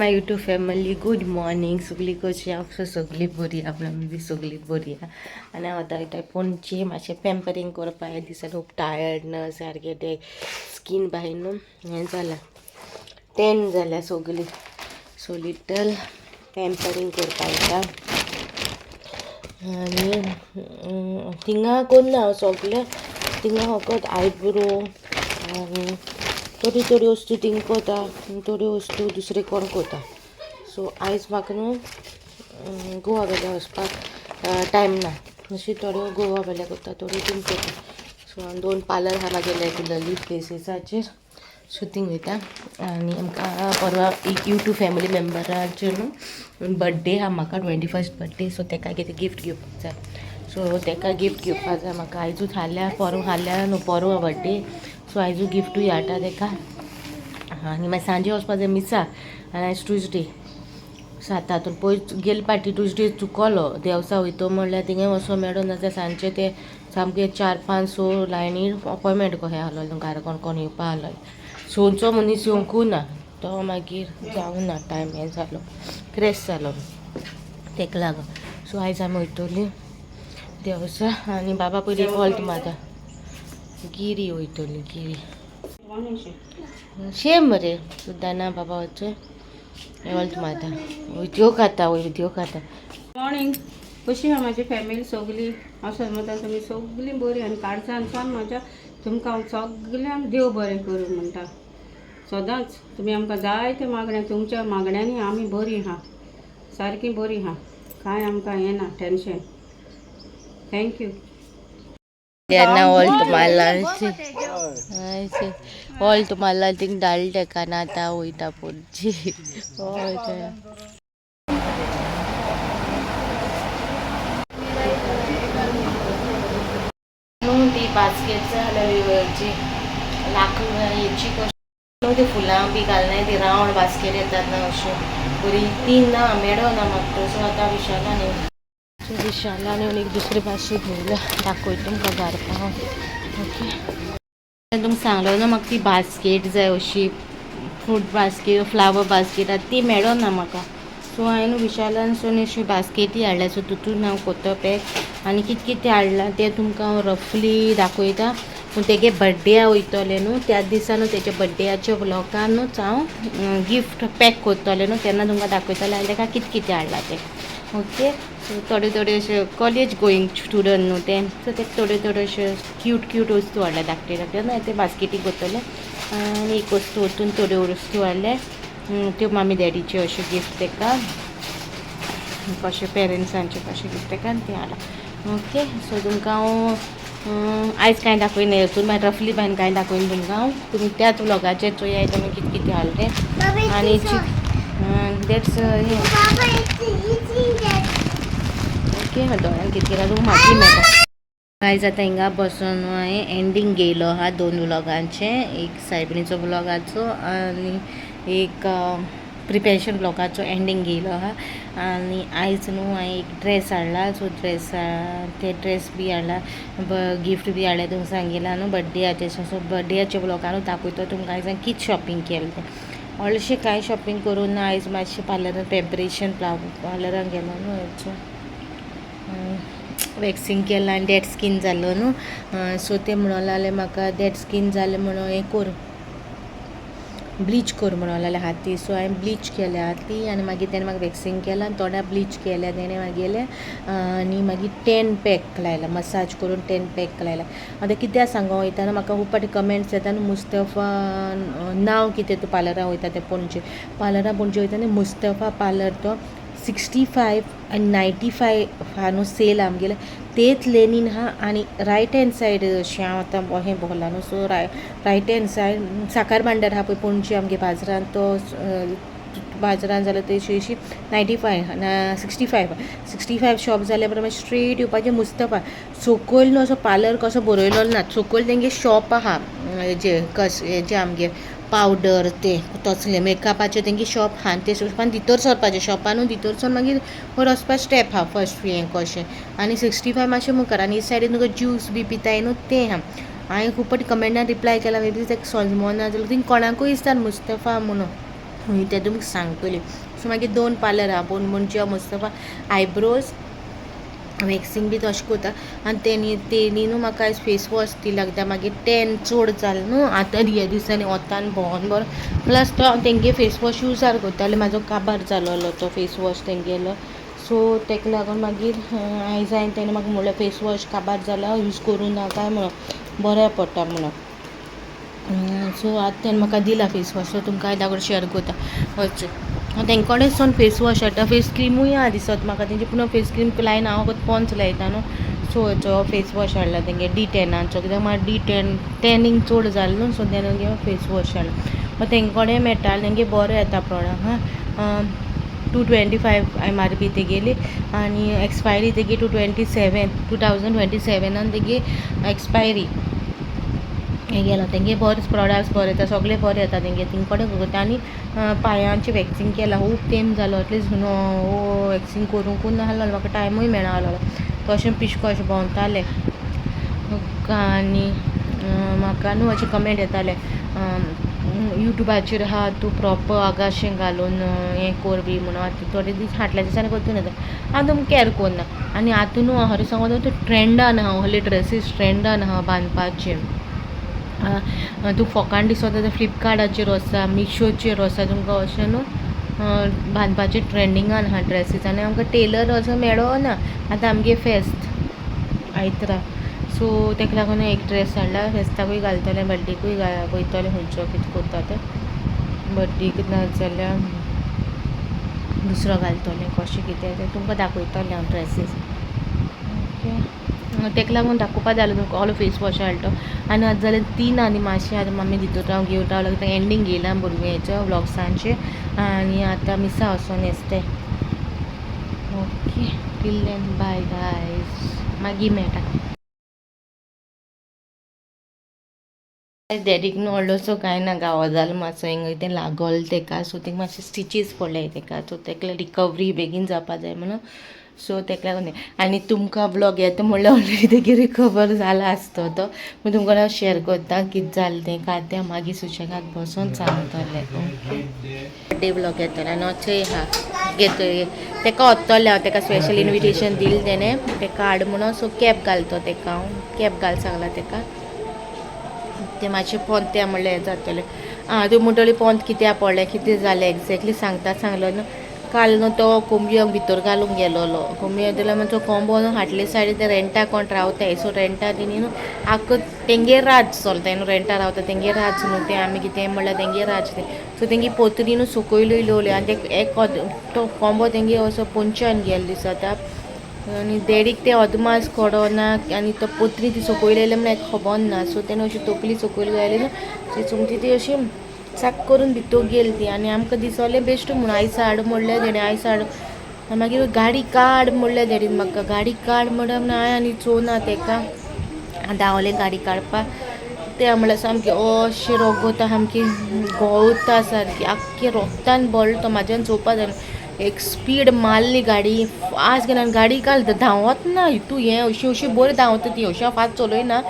My YouTube family, good morning. सगळी कशी आसा? सगळी बरी आपल्या बी सगळी बरी आहा. आनी हांव आतां वयता पणजे मातशें पेंपरींग करपा. ह्या दिसांनी खूब टायर्डनस सारकें तें स्कीन बाय न्हू हें जालां, टॅन जाल्या सगळी. सो लिटल पेंपरींग करपा वयता आनी थिंगा कोन्ना हांव सगळें. थिंगा फकत आयब्रो आनी थोड्यो थोड्यो वस्तू थिंग कोता, थोड्यो वस्तू दुसरे कोण कोता. सो आयज म्हाका न्हू गोवा वेल्या वचपाक टायम ना. अशी थोड्यो गोवा वेल्या कोता, थोड्यो थिंग कोता. सो हांव दोन पार्लर आहा म्हागे रेगुलरली प्लेसीसाचेर, सो थिंग वयता. आनी आमकां परवां एक यूट्यूब फॅमिली मेंबराचेर न्हू बड्डे आहा म्हाका, 21st birthday. सो तेका कितें गिफ्ट घेवपाक जाय. सो तेका गिफ्ट घेवपाक जाय म्हाका. आयजूच हाडल्या, पोरवां हाडल्या न्हू, पोरवां बड्डे. सो आयजू गिफ्टूय हाडटा तेका. आनी मागीर सांजे वचपा जाय मिसा आनी आयज ट्युजडे सातातून. पयर गेले पाटी ट्युजडे चुकलो. देवसा वयतो म्हणल्यार थिंगाय वचों मेळो ना जाल्यार सांजचे ते सामके चार पांच स लायनीर अपॉयमेंट कशें आहलो. घरा कोण कोण येवपा आहलो, सोंचो मनीस येवंकू ना, तो मागीर जावं ना, टायम हें जालो, क्रॅश जालो तेका लागून. सो आयज आमी वयतली देवसा आनी बाबा पयलीं वॉल्त मारता. गिरी वयतली, गिरी शेम मरे सुद्दां ना. बाबा वचून वॉल्त मारता, उद्योग खाता, उद्योग खाता. मॉर्निंग. कशी आहा म्हाजी फॅमिली सगली? हांव समजता तुमी सगलीं बरीं आनी काळजान सावन म्हाज्या तुमकां हांव सगल्यांक देव बरें करूं म्हणटा. सदांच तुमी आमकां जायते मागण्या, तुमच्या मागण्यांनी आमी बरीं आहा, सारकीं बरीं आहा. कांय आमकां हें ना टेंशन. Thank you. तेन्ना वॉल्त मारला, वॉल्त मारला, थिंग धाडले तेका. ना आतां वयता पणजी. हय, ते न्हू ती बास्केट जाल्यार हेची लाकूड हेची कशी न्हू, ती फुलां बी घालनाय, ती रावंड बास्केट येतात ना अश्यो बरी, ती ना मेळो ना म्हाका. सो आतां विशालान येवन, सो विशालान येवन एक दुसरी बास्केट घेवल्या. दाखयता तुमकां घरा पावोन. ओके, तुमकां सांगलो ना म्हाका ती बास्केट जाय अशी फ्रूट बास्केट, फ्लावर बास्केट, आतां ती मेळो ना म्हाका. सो हांवें न्हू विशालानसून अशी बास्केटी हाडल्या. सो तितून हांव कोत्तो पॅक आनी कितें कितें हाडलां तें तुमकां हांव रफली दाखयता. पूण तेगे बड्डे वयतलें न्हू, त्याच दिसा न्हू तेच्या बड्डेयाच्या व्लॉगानूच हांव गिफ्ट पॅक करतलें न्हू, तेन्ना तुमकां दाखयतलें आनी तेका कितें कितें हाडलां तें. ओके, सो थोड्यो थोड्यो अश्यो कॉलेज गोईंग स्टुडंट न्हू तें, सो ते थोड्यो थोड्यो अश्यो क्यूट क्यूट वस्तू हाडल्या, धाकटे धाकटे न्हू ते बास्केटीक करतलें. आनी एक वस्तू वतून थोड्यो वस्तू हाडल्या, त्यो मामी डॅडीच्यो अश्यो गिफ्ट तेका, कशें पेरंट्सांचे कशें गिफ्ट तेका तें हाडलां. ओके, सो तुमकां हांव आयज कांय दाखयना हेतून, मागीर रफली बायन कांय दाखयना तुमकां हांव. तुमी त्याच व्लॉगाचेर चोयाय तुमी कितें कितें हाडलें तें. आनी that's हें. ओके, दोळ्यान कितें केल्यार तुमकां म्हायती मेळटा. आयज आतां हिंगा बसून हांवें एंडींग घेयलो आहा दोन व्लॉगांचें, एक सायबिणीचो व्लॉगाचो आनी एक प्रिपरेशन व्लॉगाचो एंडींग घेयलो आहा. आनी आयज न्हू हांवें एक ड्रेस हाडला. सो ड्रेस, ते ड्रेस बी हाडला, गिफ्ट बी हाडल्या. तुमकां सांगिलां न्हू बड्डेयाचे, सो बड्डेयाच्या व्लॉगानूच दाखयतो तुमकां आयज हांवें कितें शॉपिंग केलें तें. व्हडलेशें कांय शॉपिंग करूं ना आयज. मातशें पार्लरान पेपरेशन, पार्लरान गेलो न्हू, हेचें वॅक्सिंग केलां आनी डॅड स्कीन जालो न्हू. सो ते म्हणूंक लागले म्हाका डॅड स्कीन जालें म्हणून हें कर, ब्लीच कर म्हणूंक लागले हाती. सो हांवें ब्लीच केल्या हाती आनी मागीर तेणें म्हाका वॅक्सिंग केलां आनी तोंडा ब्लीच केल्या तेणें मागेलें. आनी मागीर टॅन पॅक लायला, मसाज करून टॅन पॅक लायला. आतां कित्याक सांगो वयता, म्हाका खूब फावटी कमेंट्स येता न्हू, मुस्तफा नांव कितें तूं पार्लरान वयता तें. पणजे पार्लरान, पणजे वयता न्ही मुस्तफा पार्लर, तो 65 आनी 95 आहा न्हू सेल आमगेले, तेच लेनीन आहा. आनी रायट हँड सायड अशें हांव आतां हें भोंवलां न्हू, सो रायट हँड सायड साकार भांडार आहा पळय पणजे आमगे बाजारान, तो बाजारान जाल्यार तेशी अशी 95, 65, 65 शॉप जाल्या बरोबर स्ट्रेट येवपाचें. मुस्तफा सकयल न्हू असो पार्लर कसो बरयलो ना, सकयल तेंगे शॉप आहा. हेजे कस हेजे आमगे पावडर ते तसले मेकअपाचे तेंगे शॉप आहा. आनी ते शॉपान भितर सरपाचें, शॉपानूय भितर सरून मागीर वयर वचपा स्टेप आहा फर्स्ट हें कशें. आनी 65 मातशें मुखार आनी हे सायडीन तुका ज्यूस बी पिताय न्हू तें आहा. हांवें खूब फावटी कमेंटान रिप्लाय केला, मे बी ताका समजोना जाल्यार थिंग कोणाकूय विचार मुस्तफा म्हणून. ते तुमकां सांगतली. सो मागीर दोन पार्लर आहा, मुंजिया मुस्तफा आयब्रोज वॅक्सिंग बी तशें करता आनी तेणी न्हू म्हाका आयज फेस वॉश दिला कित्याक मागीर टॅन चड जालें न्हू आतां ह्या दिसांनी वोतान भोंवोन बरो प्लस तो हांव तेंगे फेस वॉश यूजार करतालें, म्हाजो काबार जालोलो तो फेस वॉश तेंगेलो. सो तेका लागून मागीर आयज हांवें तेणें म्हाका म्हणलें फेस वॉश काबार जाला यूज करूं नाका म्हणून बऱ्या पडटा म्हणून. सो आतां तेणें म्हाका दिला फेस वॉश, सो तुमकां हांव दाखोवन शेअर करता. हय, तेंचे कडेन सावन फेस वॉश हाडटा, फेस क्रिमूय आहा दिसत म्हाका तेंची, पूण फेस क्रीम लायना हांव, फकत पोंच लायता न्हू. सो हो फेस वॉश हाडला तेंगे डी टॅनाचो, कित्याक म्हाका डी टॅन टॅनींग चड जालें न्हू, सो तेणें फेस वॉश हाडला. तेंचे कडेन मेळटा, तेंगे बरो येता प्रोडक्ट. हां, 225 MRP तेगेली आनी एक्सपायरी तेगी 227, 2027 तेगी एक्सपायरी हें गेलो. तेंगे बरें प्रोडक्ट्स बरे येता, सगळे बरे येता तेंगे, तेंचे कडेन करता. आनी पांयांचे वॅक्सिंग केलां खूब तेंप जालो, एटलिस्ट न्हू वॅक्सिंग करूंकूच नासलो, म्हाका टायमूय मेळना आसलो, तशें पिशको अशें भोंवतालें. आनी म्हाका न्हू अशें कमेंट येताले युट्यूबाचेर आहा तूं प्रोपर आगाशें घालून हें कर बी म्हणून. आतां थोडे दीस फाटल्या दिसांनी करतून येता, हांव तुमकां कॅर करना. आनी आतां न्हू खरें सांगू तूं ट्रेंडान आहा, व्हडले ड्रेसीस ट्रेंडान आहा बांदपाचे. तूं फोकाण दिसता जाल्यार फ्लिपकार्टाचेर वचा, मिशोचेर वचा, तुमकां अशें न्हू बांदपाचे ट्रेंडिंगान आहा ड्रेसीस. आनी आमकां टेलर असो मेळना, आतां आमगे फेस्त आयतरा, सो तेका लागून एक ड्रेस हाडला, फेस्ताकूय घालतलें, बड्डेकूय वयतलें, खंयचो कितें करता तें, बड्डेक ना जाल्यार दुसरो घालतलें, कशें कितें तें तुमकां दाखयतलें हांव ड्रेसीस. ओके, तेका लागून दाखोवपा जालें तुमकां ओलो फेस वॉश हाडलो तो. आनी आतां जालें 3 आनी मातशें आतां मामी तितून हांव घेवन रावला, कित्याक एंडींग घेयला भुरग्यांचो व्लॉग्सांचे आनी आतां मिसा वचोन येसते. Okay, till then bye guys, मागीर मेळटा. डॅडीक न्हू व्हडलोसो कांय ना, घावो जालो मातसो हिंगा तें लागोल तेका, सो तेका मातशे स्टिचीस पडले तेका, सो तेका रिकवरी बेगीन जावपा जाय म्हणून, सो तेका लागून. आनी तुमकां व्लॉग येता म्हणल्यार ऑलरेडी तेगेर रिकवर जाला आसतो तो, पूण तुमकां हांव शेअर करता कितें जालें तें काय तें मागीर सुशेगाद बसोन सांगतलें. ओके, बड्डे व्लॉग येतलो आनी अशें आहा घेत तेका वतलें हांव, तेका स्पेशल इन्विटेशन दिलें तेणें, तेका हाड म्हणून. सो कॅप घालतो तेका हांव, कॅप घाल सांगला तेका, तें मातशें पोंत्या म्हणल्यार हें जातलें. आं, तूं म्हणटली पोंत कित्याक पडलें, कितें जालें एग्जॅक्टली सांगता सांगलो न्हू. काल न्हू तो कोंबयो भितर घालूंक गेलोलो, कोंबयो जाल्यार मागीर तो कोंबो न्हू फाटले सायडीन ते रेंटा कोण रावताय, सो रेंटा तेणी न्हू आक्क तेंगे राज चलता न्हू, रेंटा रावता तेंगे राज न्हू तें, आमी कितें म्हणल्यार तेंगे राज तें. सो तेंगे पोतरी न्हू सकयल येयलोली आनी ते एक तो कोंबो तेंगे असो पोंच्यान गेलो दिसता आनी डॅडीक ते अदमास कळना आनी तो पोतरी ती सकयल येयले म्हणल्यार खबर ना. सो तेणें अशी तकली सकयल घाली न्हू, ती सोमती ती अशी चाक करून भितर गेली ती. आनी आमकां दिसलें बेश्ट म्हणून आयस हाड म्हणलें तेणें, आयस हाड. मागीर गाडी काड म्हणलें डॅडीन म्हाका, गाडी काड म्हणून हांवें आनी चोवना तेका, धांवलें गाडी काडपाक. तें म्हणल्यार सामकें अशें रोगोता, सामकें गवता सारकें, आख्खें रोगतान भरलो तो, म्हाज्यान चोवपा जायना. एक स्पीड मारली गाडी फास्ट गेली आनी गाडी काल धांवत ना तूं हें अशी अशी बरी धांवता ती, अशी हांव फास्ट चलयना,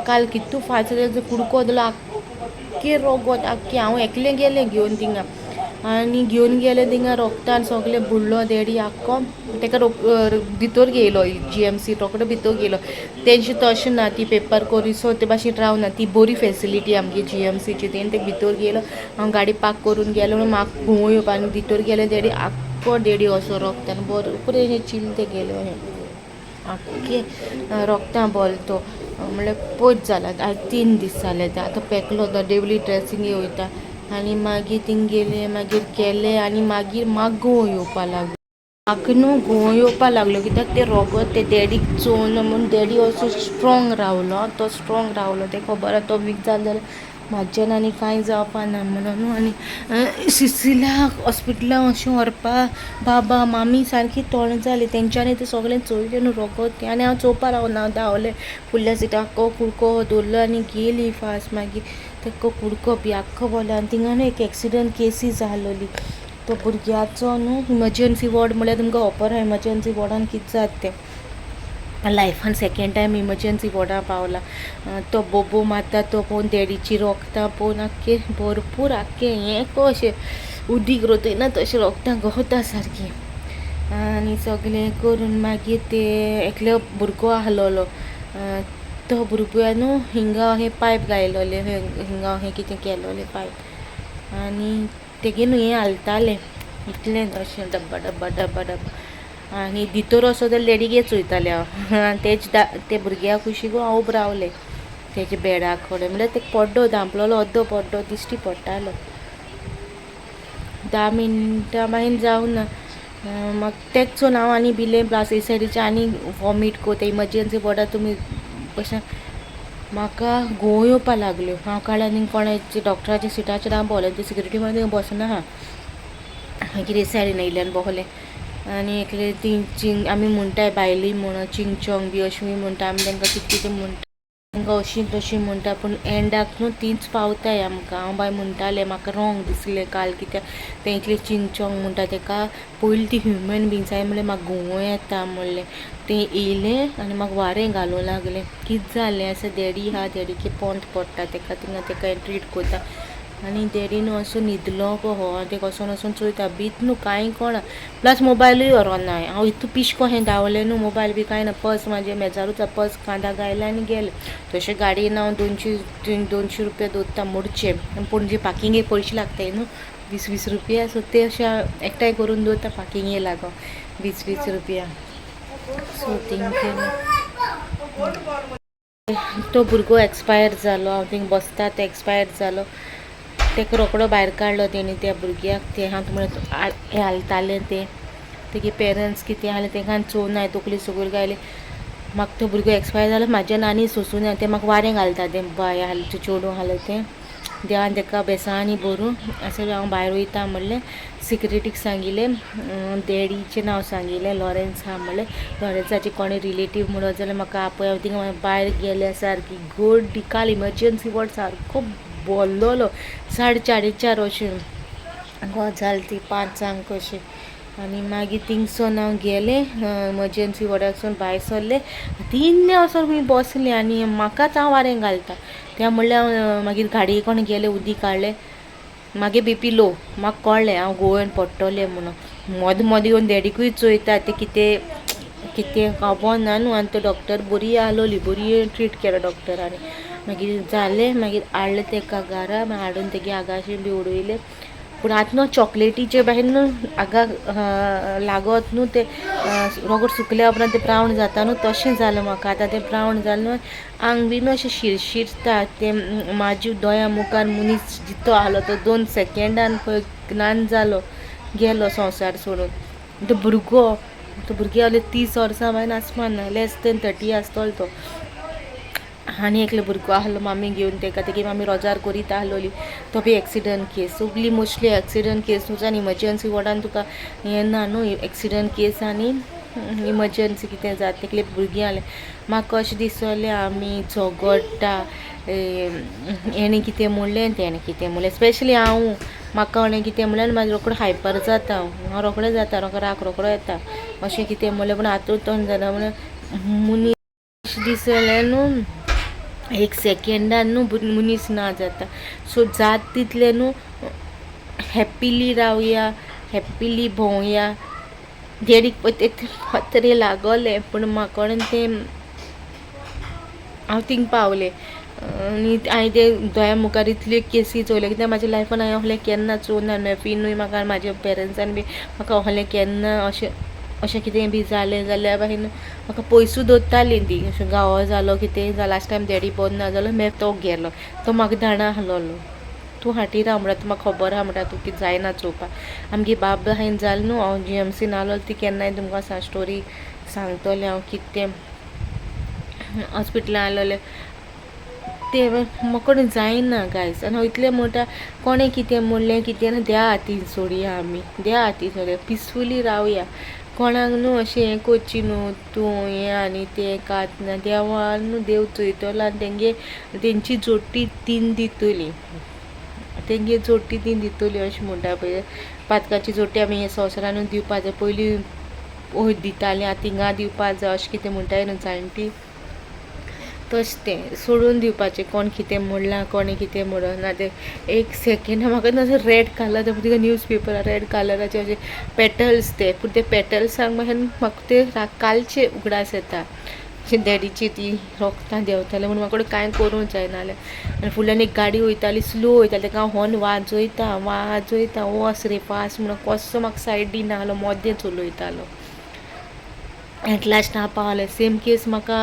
काल कितू फास्ट कुडको दिलो आख्खें रोगोत आख्खें. हांव एकलें गेलें घेवन थिंगा आनी घेवन गेलें थिंगा रोगतान सगळें बुडलो डॅडी आख्खो. तेका भितर घेयलो GMC, रोकडो भितर घेयलो. तेंचे तशें ना, ती पेपर करिसो ते भाशेन रावना, ती बरी फेसिलिटी आमगे GMCची. तेणी तेका भितर घेयलो, हांव गाडी पार्क करून गेलो म्हणून म्हाका घुंवळ येवपा आनी भितर गेलें डॅडी आख्खो डॅडी असो रोगतान बरोबर चिल ते गेलो आख्खें रोगता बोल तो म्हणल्यार पयस जाला. आयज 3 दीस जाले ते आतां पेकलो तो डेवली ड्रेसिंग वयता आनी मागीर थिंग गेले मागीर केले आनी मागीर म्हाका घुंवळ येवपा लागलो, म्हाका न्हू घुंवळ येवपा लागलो कित्याक तें रोगत ते डॅडीक चोवन म्हूण डॅडी असो स्ट्रोंग रावलो, तो स्ट्रोंग रावलो तें खबर आहा, तो वीक जालो जाल्यार म्हाज्यान आनी कांय जावपा ना म्हणून न्हू. आनी सिसिला हॉस्पिटलां अशें व्हरपा बाबा मामी सारकी तोंड जाली तेंच्यांनी तें सगळें चोयलें न्हू रोगत तें. आनी हांव चोवपा रावना, धांवलें फुडल्या सिटाक आख्खो कुडको दवरलो आनी गेली फास्ट. मागीर तेको कुडको बी आख्खो भरलो आनी थिंगा न्हू एक एक्सिडंट केसी जालोली तो भुरग्याचो न्हू इमर्जन्सी वॉर्ड म्हणल्यार तुमकां खबर आहा इमर्जन्सी वॉर्डान कितें जाता तें. लायफान सेकेंड टायम इमर्जन्सी वॉर्डान पावला तो बोबो मारता तो पळोवन डॅडीची रोगता पळोवन आख्खें भरपूर आख्खें हें कशें उदीक रोतय ना तशें रोगतां गवता सारकीं. आनी सगळें करून मागीर ते एकलो भुरगो आसलेलो, तो भुरग्या न्हू हिंगा अहें पायप घायलोलें, हिंगा अहें कितें केलोलें पायप, आनी तेगे न्हू हें हालतालें इतलें अशें डब्बा डब्बा डब्बा डब्बा. आनी भितर वचो जाल्यार डॅडीगे चोयतालें हांव. आनी तेज ते भुरग्या कुशीक हांव उब रावलें तेजे बेडा कडेन, म्हणल्यार ते पड्डो धांपलोलो, अद्दो पड्डो दिश्टी पडटालो. 10 मिनटां मागीर जावना म्हाका तेच चोवन हांव आनी भिलें. प्लस हे सायडीचे आनी वॉमीट कोत्ता इमर्जन्सी वॉर्डार तुमी कशें म्हाका घुंवळ येवपा लागल्यो. हांव काडल्या आनी कोणाचे डॉक्टराच्या सिटाचेर हांव भोंवलें, ते सिक्युरिटी मध्ये बसना आहा. मागीर हे सायडीन येयल्यान भोंवलें. आनी एकले ती चिंग आमी म्हणटाय बायली म्हणून चिंगचोंग बी अशें म्हणटा आमी तांकां कितें कितें म्हणटा, तांकां अशीं तशीं म्हणटा, पूण एंडाक न्हू तींच पावताय आमकां. हांव बाय म्हणटालें म्हाका रोंग दिसलें काल, कित्याक तें इतलें चिंगचोंग म्हणटा तेका, पयलीं ती ह्युमन बिंग्स. हांवें म्हणलें म्हाका घुंवळ येता म्हणलें. तें येयलें आनी म्हाका वारें घालूं लागलें. कितें जालें आसा डॅडी आहा, डॅडीके पोंत पडटा तेका, थिंगा तेका ट्रीट कोता. आनी डॅडी न्हू असो न्हिदलो कहो, आनी तेका वचोन वचोन चोयता भीत न्हू कांय कोणा. प्लस मोबायलूय व्हरोन ना हांव, इतू पिश कहें धांवलें न्हू, मोबायल बी कांय ना, पर्स म्हाजे मेजारूच, पर्स कांदा घायलें आनी गेलें. तशें गाडयेन हांव 200 रुपया दवरता मोडचे, पूण जे पार्किंगेक पयशे लागताय न्हू 20-20 रुपया, सो ते अशें एकठांय करून दवरता पार्किंगे लागोन 20-20 रुपया. सो थिंग केलें. तो भुरगो एक्सपायर जालो, हांव थिंग बसता तो एक्सपायर जालो. तेका रोकडो भायर काडलो तेणी त्या भुरग्याक. तें हांव तुमकां हें हालतालें तें तेगे पेरंट्स कितें आहलें तेंकां चोवनाय, तकली सकयल घायली. म्हाका तो भुरगो एक्सपायर जालो म्हाज्यान आनी सोंसूं ना. तें म्हाका वारें घालता तें बाय आहलें चेडूं आहलें तें, देवान तेका बेसांनी भरूं. अशें हांव भायर वयता म्हणलें, सिक्युरिटीक सांगिलें, डॅडीचें नांव सांगिलें, लॉरेन्स आहा म्हणलें. लॉरेन्साचे कोणें रिलेटीव म्हणत जाल्यार म्हाका आपय. हांव थिंगा भायर गेल्या सारकी गर्दी, काल इमर्जन्सी वॉर्ड सारको भरलोलो 4:30 अशें जालें ती 5 कशें. आनी मागीर थिंगसोन हांव गेलें इमर्जन्सी वॉर्डाकसून भायर सरलें, 3 वचोन खंय बसलें आनी म्हाकाच हांव वारें घालता. त्या म्हणल्यार हांव मागीर गाडये कोण गेलें, उदीक काडलें, मागीर बीपी लो, म्हाका कळ्ळें हांव गोवन पडटलें म्हणून. मदीं मदीं येवन डॅडीकूय चोयता तें कितें कितें खबर ना न्हू. आनी तो डॉक्टर बरी आहलोली, बरी ट्रीट केलो डॉक्टरांनी. मागीर जालें, मागीर हाडलें तेका घरा, मागीर हाडून तेगे आगाशें बी उडयलें. पूण आतां न्हू चॉकलेटीचे भायर न्हू आगाक लागत न्हू तें रोगट सुकल्या उपरांत तें ब्रावन जाता न्हू, तशें जालें म्हाका. आतां तें ब्रावन जालें न्हू, आंग बी न्हू अशें शिरशिरता तें. म्हाज्या दोळ्या मुखार मनीस जितो आहलो तो 2 सेकेंडान पळय नान जालो, गेलो संवसार सोडून. तो भुरगो, तो भुरगो आहले 30 वर्सां भायर आसपाना, लेस देन 30 आसतलो तो. आनी एकलो भुरगो आहलो मामी घेवन तेका, तेगे मामी रोजार करीत आहलोली, तो बी एक्सिडंट केस. सगली मोस्टली एक्सिडंट केस न्हू, आनी इमर्जन्सी वॉर्डान तुका हें ना न्हू एक्सिडंट केस आनी इमर्जन्सी कितें जाता. तेगले भुरगीं आहलें, म्हाका अशें दिसलें आमी झगडटा, हेणें कितें म्हणलें तेणें कितें म्हणलें. स्पेशली हांव, म्हाका कोणें कितें म्हणलें मागीर रोकडो हायपर जाता हांव, हांव रोखडें जाता, रोकडो राग रोकडो येता अशें कितें म्हणलें. पूण आतां तशें जालें म्हणल्यार मनीस दिसलें न्हू 1 सेकेंडान न्हू मनीस ना जाता. सो जात तितलें न्हू हॅप्पिली रावया, हॅप्पिली भोंवया. डॅडीक पळय ते फातरे लागोले, पूण म्हाका तें हांव थिंग पावलें. आनी हांवें ते दोळ्या मुखार इतल्यो केसी चोयल्यो, कित्याक म्हाज्या लायफान हांवें असलें केन्ना चोवना. नफीनूय म्हाका म्हाज्या पेरंट्सान बी म्हाका असलें केन्ना अशें अशें कितें बी जालें जाल्यार भायर म्हाका पयसूय दवरतालीं ती. अशें घावो जालो कितें जालें, लास्ट टायम डॅडी बरो ना जालो, मागीर तो गेलो, तो म्हाका धाडा आहलोलो, तूं हाटी राव म्हणटा, म्हाका खबर आहा म्हणटा तूं कितें जायना चोवपाक. आमगे बाब हांवें जालें न्हू, हांव जीएमसीन आहलो ती केन्नाय तुमकां स्टोरी सांगतलें हांव कितें हॉस्पिटलान आहलोलें तें म्हाका जायना गायज. आनी हांव इतलें म्हणटा, कोणें कितें म्हणलें कितें ना, द्या हातीन सोडया, आमी द्या हातीन सोडया, पिसफुली रावया. कोणाक न्हू अशें हें करची न्हू तूं हें आनी तें कात ना, देवान न्हू देव चोयतलो आनी तेंगे तेंची जोडटी तीन दितली, तेंगे जोडटी तीन दितली अशें म्हणटा पळय. पातकाची जोडटी आमी हे संवसारानूच दिवपा जाय, पयलीं वयर दितालीं, आतां थिंगा दिवपा जाय अशें कितें म्हणटाय न्हू जाणटी. तशें तें सोडून दिवपाचें. कोण कितें म्हणलां, कोणें कितें म्हणना तें एक सेकेंड म्हाका मातसो रेड कलर, तुका न्यूज पेपरार रेड कलराचे अशे पेटल्स ते, पूण ते पेटल्सांक मातशें म्हाका ते कालचे उगडास येता, अशें डॅडीची ती रोगतां देंवतालें म्हूण म्हाका कांय करूंक जायना जालें. आनी फुडल्यान एक गाडी वयताली, स्लो वयताली, ताका हांव हॉर्न वाजयता वाजयता, वोस रे फास्ट म्हणून, कसो म्हाका सायड दिना आसलो, मोदें चलयतालो. एट लास्ट हांव पावलें. सेम केस म्हाका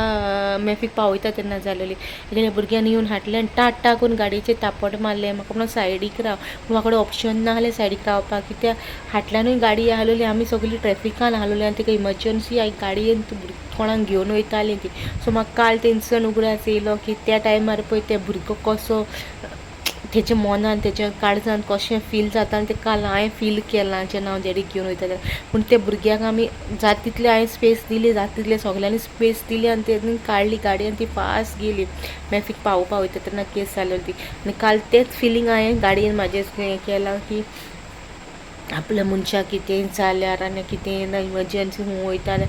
मॅफीक पावयता तेन्ना जालेली. तेगेल्या भुरग्यांनी येवन हाडलें आनी टा टा करून गाडयेचेर थापट मारलें म्हाका, म्हणून सायडीक राव. पूण म्हाका ऑप्शन ना आसलें सायडीक रावपाक, कित्याक फाटल्यानूय गाडी आसलेली, आमी सगळीं ट्रॅफिकान आसलेली आनी ताका इमर्जन्सी गाडयेन कोणाक घेवन वयताली ती. सो म्हाका काल तेंचो उगडास येयलो की त्या टायमार पळय ते भुरगो कसो तेच्या मनान तेच्या काळजान कशें फील जाता आनी तें काल हांवें फील केलां जेन्ना हांव डॅडीक घेवन वयतालें. पूण त्या भुरग्याक आमी जाता तितली हांवें स्पेस दिली, जाता तितले सगल्यांनी स्पेस दिली आनी तेणी काडली गाडी आनी ती फास्ट गेली. मॅफीक पावोवपा वयता तेन्ना केस जालेली ती. आनी काल तेंच फिलींग हांवें गाडयेन म्हाजें हें केलां की आपल्या मनशाक कितेंय जाल्यार आनी कितेंय ना इमर्जन्सी खंय वयता जाल्यार,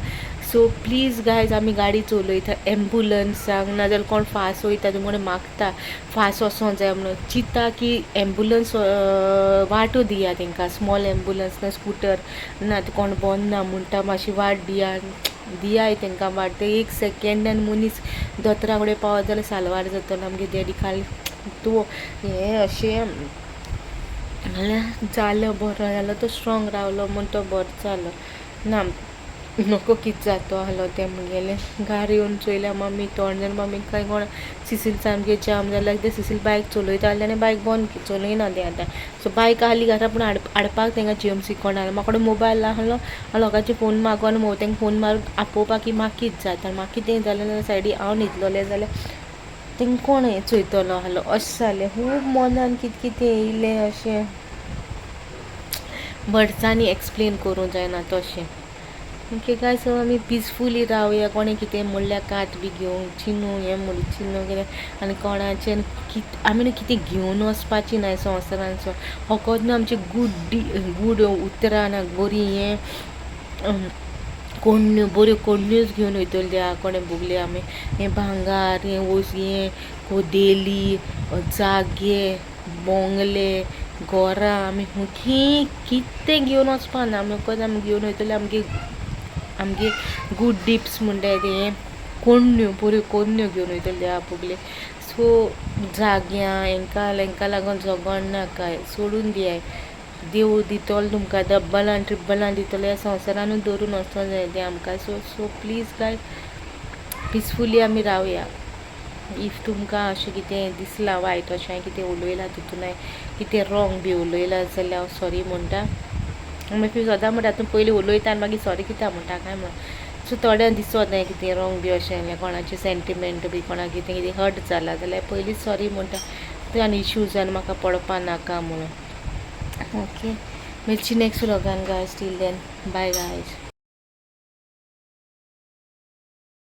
सो प्लीज गायज, आमी गाडी चलयता एम्बुलन्साक नाजाल्यार कोण फास्ट वयता तुमचे कडेन मागता फास्ट वचोंक जाय म्हणून, चिंता की एम्बुलन्स वाटो दिया तांकां, स्मॉल एम्बुलन्स ना स्कुटर ना कोण बंद ना म्हणटा, मातशी वाट दिया, दियाय तांकां वाट. ते एक सेकेंडान मनीस दोतोरा कडेन पावत जाल्यार साल्वार जातलो. आमगे डॅडी काल तूं हें अशें जाल्यार जालो, बरो जालो तो, स्ट्रोंग रावलो म्हूण तो बरो जालो ना, नको कितें जातो आहलो तें मुगेलें. घार येवन चोयल्यार मम्मी तोंड जाल्यार मम्मी कांय कोण सिसील सामकें जाम जाल्यार तें सिसील बायक चलयता आसलें आनी बायक बंद चलयना तें आतां. सो बायक आहली घरा, पूण हाडपाक तांकां जीएमसी कोण आसलो. म्हाका कडेन मोबायल आहलो, हांव लोकांचे फोन मागोन तांकां फोन मारून आपोवपाक की म्हाका कितें जाता, म्हाका कितें जालें जाल्यार सायडी हांव न्हिदलोलें जाल्यार तांकां कोण हें चोयतलो आहलो, अशें जालें. खूब मनान कितें कितें येयलें अशें वर्ड्सांनी एक्सप्लेन करूंक जायना तशें. ओके गायज, सो आमी पिसफुली रावया. कोणें कितें म्हणल्यार कात बी घेवची न्हू, हें म्हणची न्हू कितें आनी कोणाचें कित आमी न्हू कितें घेवन वचपाची ना संवसारान. सो फकत न्हू आमची गुड गूड उतरां ना बरीं हें कोण्ण्यो, बऱ्यो कोण्ण्योच घेवन वयतली देवा कोणें भोगली. आमी हें भांगार हें वस हें कोदेली जागे बोंगले घरां आमी खंय कितें घेवन वचपा ना. आमी फकत आमी घेवन वयतले आमगे आमगे गूड डिप्स म्हणटाय तें कोण्ण्यो, बऱ्यो कोण्ण्यो घेवन वयतले देवा भोगले. सो जाग्यां हेंकां लागून झगड नाकाय, सोडून दियाय. देव दितलो तुमकां डब्बलान ट्रिब्बलान दितलो, ह्या संवसारानूच दवरून वचोंक जाय तें आमकां. सो सो प्लीज गायज, पिसफुली आमी रावया. If तुमकां अशें कितें दिसलां वायट, अशें हांवें कितें उलयलां तितून हांवें कितें रोंग बी उलयलां जाल्यार हांव सॉरी म्हणटा. मागीर सदां म्हणटा तूं पयलीं उलयता आनी मागीर सॉरी कित्याक म्हणटा काय म्हणून. सो थोड्यांक दिसत न्हय कितें रोंग बी अशें कोणाचें सेंटिमेंट बी कोणाक कितें कितें हर्ट जालां जाल्यार पयलींच सॉरी म्हणटा, तें आनी इश्यूज आनी म्हाका पडपा नाका म्हणून. ओके, मेळची next व्लॉगान guys, till then bye guys.